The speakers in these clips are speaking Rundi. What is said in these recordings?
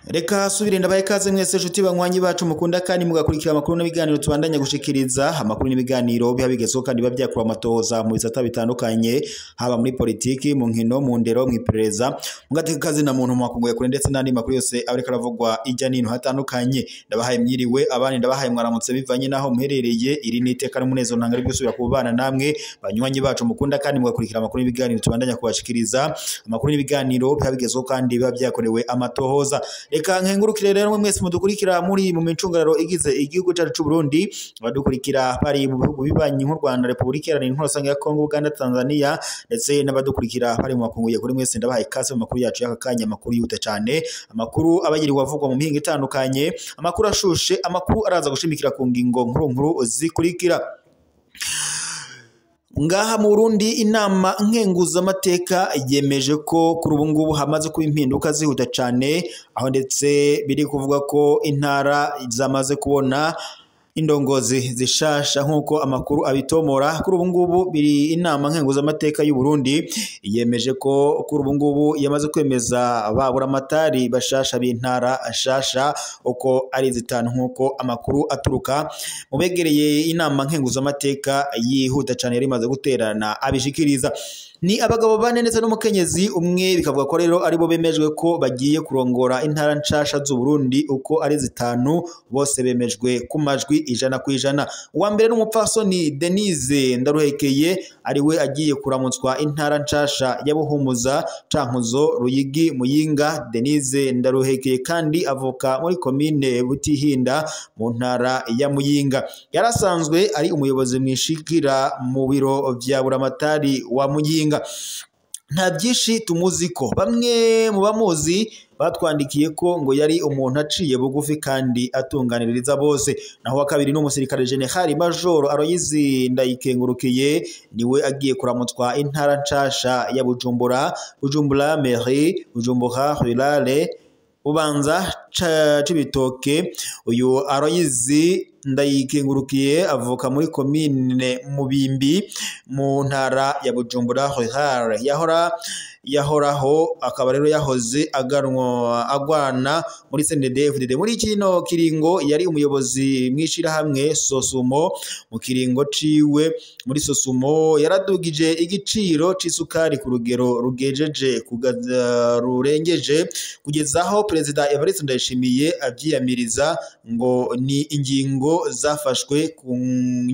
Reka subire ndabaye kaze mwese nshuti banywanyi bacu mukunda kandi mugakurikira amakuru n'ibiganiro tubandanya gushikiriza. Amakuru n'ibiganiro biha bigezweho kandi biba byakura amatohoza mu bisata bitandukanye, haba muri politiki, mu nkino, mu ndero, mu iperereza, mu gateka kazi na muntu, mu makungu ya kure, ndetse n'andi makuru yose abariko aravugwa ijya n'ino hatandukanye. Ndabahaye mwiriwe, abandi ndabahaye mwaramutse bivanye naho muherereye. Iri ni iteka n'umunezero ntangari gusubira kubana namwe banywanyi bacu mukunda kandi mugakurikira amakuru n'ibiganiro tubandanya kubashikiriza. Amakuru n'ibiganiro biha bigezweho kandi biba byakorewe amatohoza. Reka nkengurukire rero mwese mudukurikira muri mu micungararo igize igihugu cyacu c'u Burundi, abadukurikira bari mu bihugu bibanyi nk'u Rwanda, Republika Iharanira Intwaro Rusange ya Kongo, Uganda, Tanzania, ndetse n'abadukurikira bari mu makungu ya kuri. Mwese ndabahaye ikaze mu makuru yacu y'aka kanya, amakuru yihuta cyane, amakuru abagirirwa avugwa mu mihingo itandukanye, amakuru ashushe, amakuru araza gushimikira ku ngingo nkuru nkuru zikurikira. Ngaha mu Burundi, inama nkenguzamateka yemeje ko kuri ubu ngubu hamaze kuba impinduka zihuta cyane, aho ndetse biri kuvuga ko intara zamaze kubona indongozi zishasha nk'uko amakuru abitomora. Kuri ubu ngubu biri inama nkenguzamateka y'u Burundi yemeje ko kuri ubu ngubu yamaze kwemeza baburamatari bashasha b'intara shasha uko ari zitanu, nk'uko amakuru aturuka mu begereye inama nkenguzamateka yihuta cyane yari imaze guterana abishikiriza. Ni abagabo bane ndetse n'umukenyezi umwe, bikavuga ko rero aribo bemejwe ko bagiye kurongora intara nshasha z'u Burundi uko ari zitanu, bose bemejwe ku majwi 100%. Uwa mbere n'umupfasoni Denise Ndaruhekeye, ariwe agiye kuramutswa intara nshasha ya Buhumuza, Cankuzo, Ruyigi, Muyinga. Denise Ndaruhekeye kandi avuka muri komine Butihinda mu ntara ya Muyinga. Yarasanzwe ari umuyobozi mwishikira mu biro vya buramatari wa Muyinga. Nta byinshi tumuzi ko bamwe mu bamuzi batwandikiye ko ngo yari umuntu aciye bugufi kandi atunganiriza bose. Naho wa kabiri n'umusirikare General Major Aloyizi Ndayikengurukiye, niwe agiye kuramutswa intara nshasha ya Bujumbura, Bujumbura Mairie, Bujumbura Rurale, Bubanza, Cibitoke. Uyu Aloyizi Ndayikengurukiye avuka muri komine Mubimbi mu ntara ya Bujumbura Rurale. Yahoraho akaba rero yahoze agwana muri CNDD-FDD. Muri kino kiringo yari umuyobozi mwishirahamwe Sosumo. Mu kiringo ciwe muri Sosumo yaradugije igiciro c'isukari ku rugero rugejeje rurengeje, kugeza aho Perezida Evariste Ndayishimiye avyiyamiriza ngo ni ingingo zafashwe ku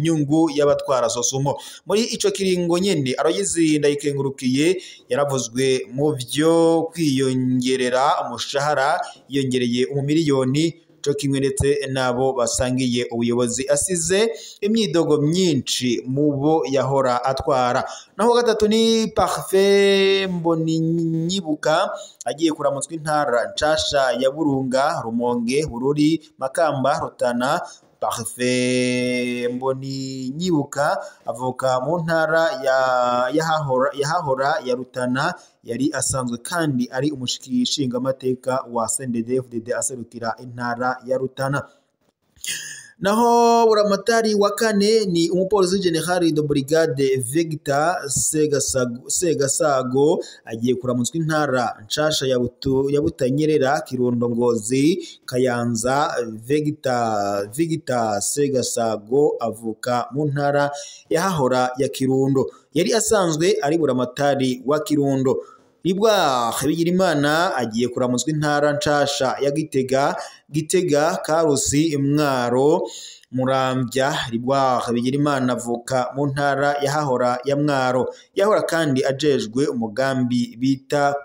nyungu y'abatwara Sosumo. Muri ico kiringo nyene Aloyizi Ndayikengurukiye yaravuzwe mu byo kwiyongerera umushahara, yiyongereye umumiliyoni co kimwe ndetse nabo basangiye ubuyobozi, asize imyidogo myinshi mu bo yahora atwara. Naho gatatu ni Parfait Mboninyibuka, agiye kuramutswa intara nshasha ya Burunga, Rumonge, Bururi, Makamba, Rutana. Parfait Mboninyibuka avuka mu ntara yahahora ya Rutana. Yari asanzwe kandi ari umushingamateka wa CNDD-FDD aserukira intara ya Rutana. Naho buramatari wa kane ni umupolisi General de Brigade Victor Segasago, agiye kuramutswa intara nshasha ya Butanyerera, Kirundo, Ngozi, Kayanza. Victor Segasago avuka mu ntara yahahora ya Kirundo. Yari asanzwe ari buramatari wa Kirundo. Ribwa Bigirimana agiye kuramutswa intara nshasha ya Gitega, Gitega, Karusi, Mwaro, Muramvya. Ribwa Bigirimana avuka mu ntara yahahora ya Mwaro. Yahora kandi ajejwe umugambi bita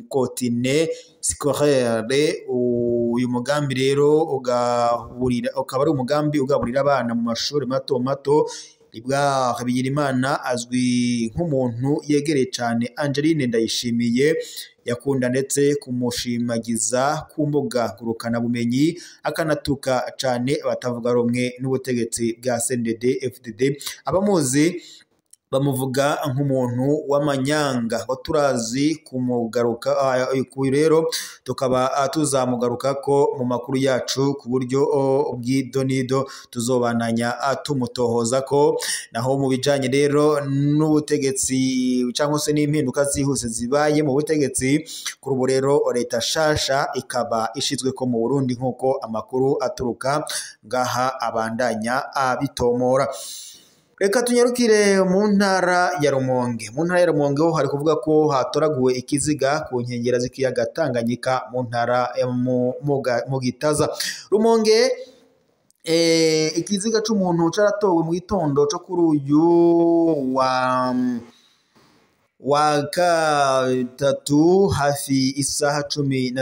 Kotine Scolaire. Uyu mugambi rero ukaba ari umugambi ugaburira abana mu mashuri mato mato. Ribwa Bigirimana azwi nk'umuntu yegereye cyane Angeline Ndayishimiye, yakunda ndetse kumushimagiza ku mbuga ngurukanabumenyi, akanatuka cyane abatavuga rumwe n'ubutegetsi bwa CNDD-FDD. Abamuzi bamuvuga nk'umuntu w'amanyanga ngo turazi kumugaruka. Rero tukaba tuzamugaruka ko mu makuru yacu ku buryo bw'idonido tuzobananya tumutohoza ko. Naho mu bijanye rero n'ubutegetsi cyangwa se n'impinduka zihuse zibaye mu butegetsi, kuri ubu rero leta shasha ikaba ishizwe ko mu Burundi nk'uko amakuru aturuka ngaha abandanya abitomora. Reka tunyarukire mu ntara ya Rumonge. Mu ntara ya Rumonge ho hari kuvuga ko hatoraguwe ikiziga ku nkengera z'ikiyaga Tanganyika mu ntara ya mu Gitaza. Rumonge, ikiziga c'umuntu caratowe mu gitondo co kuri uyu wa gatatu hafi isaha 12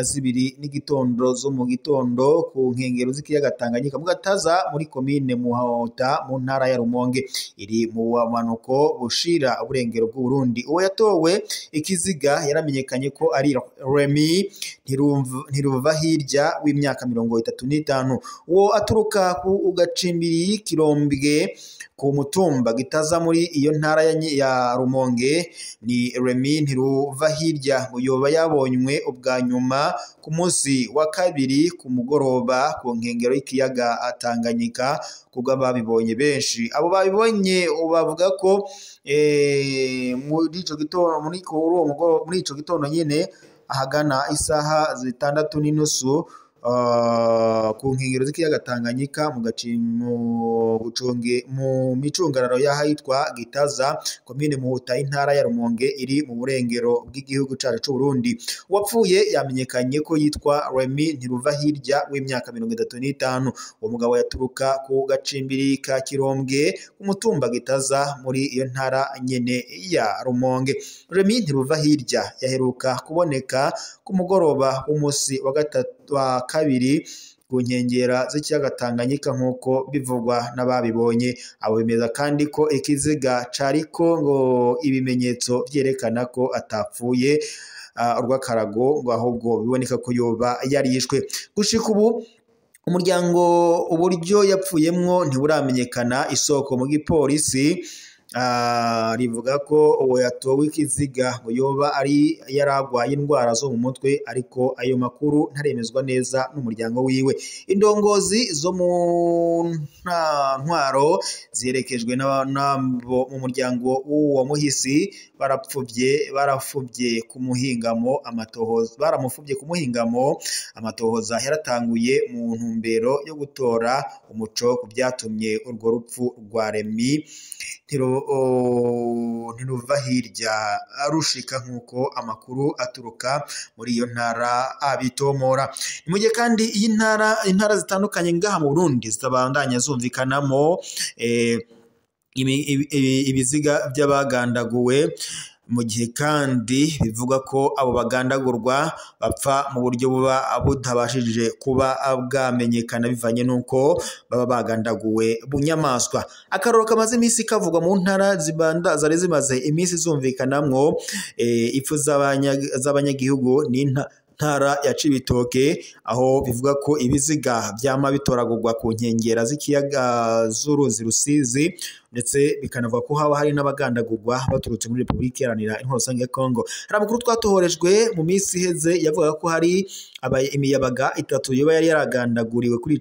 n'igitondo zo mu gitondo ku nkengero z'ikiyaga Tanganyika mu Gataza muri komine Muhota mu ntara ya Rumonge iri mu bumanuko bushira uburengero bw'u Burundi. Uwo yatowe ikiziga yaramenyekanye ko ari Remy Ntiruva hirya w'imyaka 35. Uwo aturuka ku gacimbiri Kirombwe ku mutumba Gitaza muri iyo ntara ya Rumonge. Ni Remy Ntiruva hirya yoba yabonywe ubwa nyuma ku munsi wa kabiri ku mugoroba ku nkengero y'ikiyaga Tanganyika kubwo babibonye benshi. Abo babibonye bavuga ko muri ico gitondo muri ico gitondo nyene ahagana isaha 6:30 ku nkengero z'ikiyaga Tanganyika mu micungararo y'ahitwa Gitaza komine Muhuta intara ya Rumonge iri mu burengero bw'igihugu cacu c'u Burundi. Uwapfuye yamenyekanye ko yitwa Remy Ntiruva hirya w'imyaka 35. Uwo mugabo yaturuka ku gacimbiri ka Kirombwe ku mutumba Gitaza muri iyo ntara nyene ya Rumonge. Remy Ntiruva hirya yaheruka kuboneka ku mugoroba w'umunsi wa gatatu wa kabiri ku nkengera z'ikiyaga Tanganyika nk'uko bivugwa n'ababibonye. Abo bemeza kandi ko ikiziga cariko ngo ibimenyetso vyerekana ko atapfuye urw'akarago, ngo ahubwo biboneka ko yoba yarishwe. Gushika ubu umuryango uburyo yapfuyemwo ntiburamenyekana. Isoko mu gipolisi rivuga ko uwo yatowe ikiziga ngo yoba ari yaragwaye indwara zo mu mutwe, ariko ayo makuru ntaremezwa neza n'umuryango wiwe. Indongozi zo mu ntwaro ziherekejwe n'abo mu muryango w'uwo muhisi barafuvye kumuhingamo amatohoza, baramufuvye kumuhingamo amatohoza yaratanguye mu ntumbero yo gutora umuco ku byatumye urwo rupfu rwa Remy Ntiruva hirya rushika nk'uko amakuru aturuka muri iyo ntara abitomora. Ni mu gihe kandi iyi ntara intara zitandukanye ngaha mu Burundi zitabandanya zumvikanamo ibiziga by'abagandaguwe, mu gihe kandi bivuga ko abo bagandagurwa bapfa mu buryo buba butabashije kuba bwamenyekana bivanye n'uko baba bagandaguwe bunyamaswa. Akaroro kamaze iminsi kavugwa mu ntara zibanda zari zimaze iminsi zumvikanamwo ipfu z'abanyagihugu ni ntara ya Cibitoke, aho bivuga ko ibiziga vyama bitoragurwa ku nkengera z'ikiyaga z'uruzi Rusizi, ndetse bikanavuga ko haba hari n'abagandagurwa baturutse muri Republika Iharanira Intwaro Rusange ya Kongo. Hari amakuru twatohorejwe mu minsi iheze yavuga ko hari imiyabaga 3 yoba yari yaragandaguriwe kuri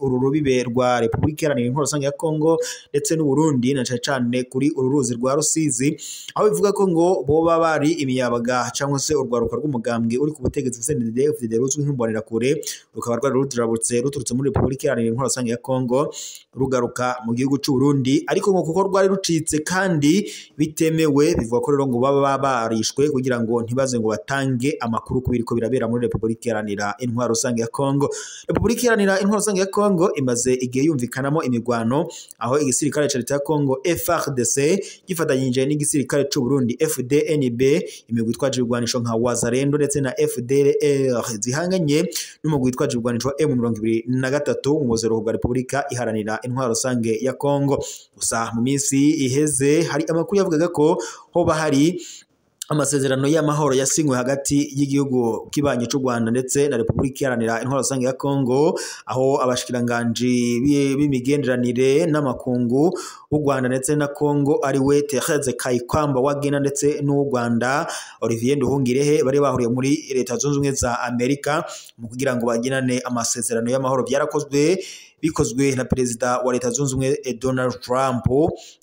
uru rubibe rwa Republika Iharanira Intwaro Rusange ya Kongo ndetse n'u Burundi, na cane cane kuri uru ruzi rwa Rusizi, aho bivuga ko ngo boba bari imiyabaga cyangwa se urwaruka rw'umugambwe uri ku butegetsi CNDD-FDD ruzwi nk'imbonerakure, rukaba rwari ruturabutse ruturutse muri Republika Iharanira Intwaro Rusange ya Kongo rugaruka mu gihugu c'u Burundi, ariko ngo kuko rwari rucitse kandi bitemewe, bivuga ko rero ngo baba barishwe kugira ngo ntibaze ngo batange amakuru ku biriko birabera muri Republika Iharanira Intwaro Rusange ya Kongo. Republika Iharanira Intwaro Rusange ya Kongo imaze igihe yumvikanamo imigwano, aho igisirikare ca leta ya Kongo FARDC gifatanyije n'igisirikare c'u Burundi FDNB, imigwi itwaje ibigwanisho nka Wazalendo ndetse na FDLR zihanganye n'umugwi witwaje ibigwanisho M23 mu buzero bwa Republika Iharanira Intwaro Rusange ya Kongo. Gusa mu minsi iheze hari amakuru yavugaga ko hoba hari amasezerano y'amahoro yasinywe hagati y'igihugu kibanyi c'u Rwanda ndetse na Republika Iharanira Intwaro Rusange ya Kongo, aho abashikiranganji b'imigenderanire n'amakungu w'u Rwanda ndetse na Kongo ari we Therese Kayikwamba Wagner ndetse n'uw'u Rwanda Olivier Nduhungirehe bari bahuriye muri Leta Zunze Ubumwe za Amerika mu kugira ngo bagirane amasezerano y'amahoro. Byarakozwe bikozwe na perezida wa Leta Zunze Ubumwe Donald Trump,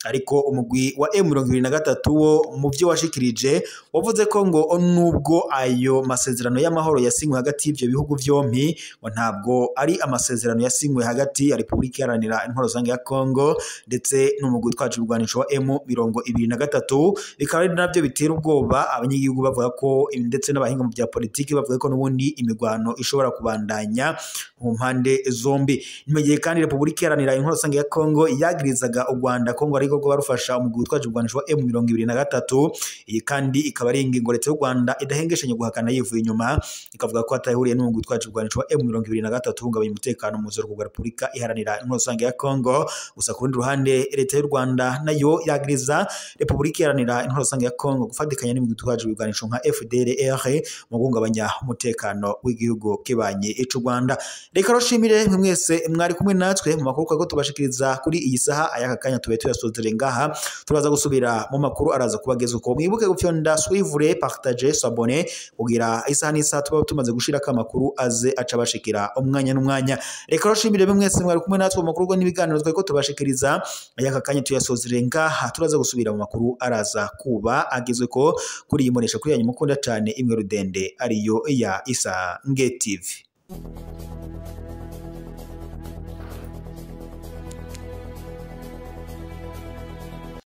ariko umugwi wa M23 wo mu byo washikirije wavuze ko ngo nubwo ayo masezerano y'amahoro yasinywe hagati y'ivyo bihugu vyompi, ngo ntabwo ari amasezerano yasinywe hagati ya Republika Iharanira Intwaro Rusange ya Kongo ndetse n'umugwi utwaje ibigwanisho wa M23. Bikaba ari navyo bitera ubwoba abanyagihugu bavuga ko, ndetse n'abahinga mu bya politiki bavuga ko n'ubundi imigwano ishobora kubandanya mu mpande zombi. Nyuma gihe kandi Republika Iharanira Intwaro Rusange ya Kongo yagirizaga u Rwanda ko ngo ariko rwarufasha umugwi utwaje ibigwanisho wa M23. Iyi kandi ikaba ari ingingo leta y'u Rwanda idahengeshanya guhakana yivuye inyuma, ikavuga ko atahuriye n'umugwi utwaje ibigwanisho wa M23 uhungabanya umutekano mu buseruko bwa Republika Iharanira Intwaro Rusange ya Kongo. Gusa ku rundi ruhande leta y'u Rwanda nayo yagiriza Republika Iharanira Intwaro Rusange ya Kongo gufatikanya n'imigwi itwaje ibigwanisho nka FDLR mu guhungabanya umutekano w'igihugu kibanye c'u Rwanda. Reka rushimire mwese mwari kumwe natwe mu makuru ko tubashikiriza kuri iyi saha ayaka kanya tube tuyasozere ngaha, turaza gusubira mu makuru araza kubageza uko. Mwibuke gufyonda suivre, partager, s'abonner kugira isaha n'isaha tuba tumaze gushirako amakuru aze aca bashikira umwanya n'umwanya. Reka rushimire mwese mwari kumwe natwe mu makuru n'ibiganiro twari ko tubashikiriza ayaka kanya tuyasozere ngaha, turaza gusubira mu makuru araza kuba agezwe ko kuri iyi mbonesha kuri yanyu mukunda cyane imwe rudende ariyo ya Isange TV.